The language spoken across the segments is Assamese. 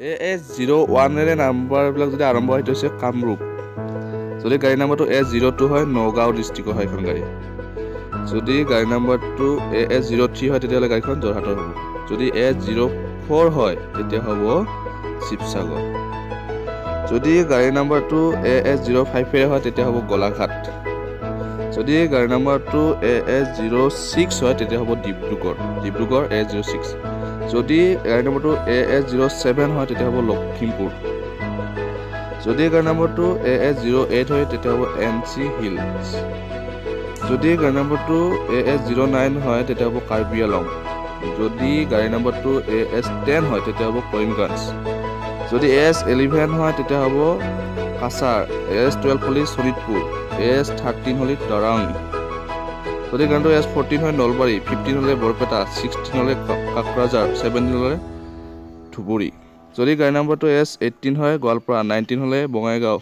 এ এছ জিৰ' ওৱানেৰে নাম্বাৰবিলাক যদি আৰম্ভ হয়, সেইটো হৈছে কামৰূপ। যদি গাড়ী নাম্বাৰটো এছ জিৰ' টু হয়, নগাঁও ডিষ্ট্ৰিক্টৰ হয় এখন গাড়ী। যদি গাড়ী নাম্বাৰটো এ এছ জিৰ' থ্ৰী হয়, তেতিয়াহ'লে গাড়ীখন যোৰহাটৰ হ'ব। যদি এছ জিৰ' ফ'ৰ হয়, তেতিয়া হ'ব শিৱসাগৰ। যদি গাড়ী নাম্বাৰটো এ এছ জিৰ' ফাইভেৰে হয়, তেতিয়া হ'ব গোলাঘাট। যদি গাড়ী নাম্বাৰটো এ এছ জিৰ' ছিক্স হয়, তেতিয়া হ'ব ডিব্ৰুগড়, ডিব্ৰুগড় এ 06। যদি গাড়ী নম্বৰটো এ এছ জিৰ' ছেভেন হয়, তেতিয়া হ'ব লখিমপুৰ। যদি গাড়ী নম্বৰটো এ এছ জিৰ' এইট হয়, তেতিয়া হ'ব এন চি হিলছ। যদি গাড়ী নম্বৰটো এ এছ জিৰ' নাইন হয়, তেতিয়া হ'ব কাৰ্বি আলং। যদি গাড়ী নম্বৰটো এ এছ 10 হয়, তেতিয়া হ'ব কৰিমগঞ্জ। যদি এ এছ 11 হয়, তেতিয়া হ'ব কাছাৰ। এ এছ 12 হ'লে শোণিতপুৰ। এ এছ 13 হ'লে দৰং। যদি গাড়ীটো এছ 14 হয়, নলবাৰী। 15 হ'লে বৰপেটা। 16 হ'লে কাকৰাঝাৰ। 17 হ'লে ধুবুৰী। যদি গাড়ী নম্বৰটো এছ 18 হয়, গোৱালপাৰা। 19 হ'লে বঙাইগাঁও।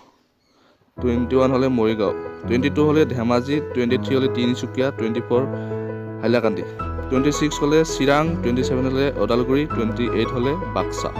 21 হ'লে মৰিগাঁও। 22 হ'লে ধেমাজি। 23 হ'লে তিনিচুকীয়া। 24 হাইলাকান্দি। 26 হ'লে চিৰাং। 27 হ'লে ওদালগুৰি। 28 হ'লে বাক্সা।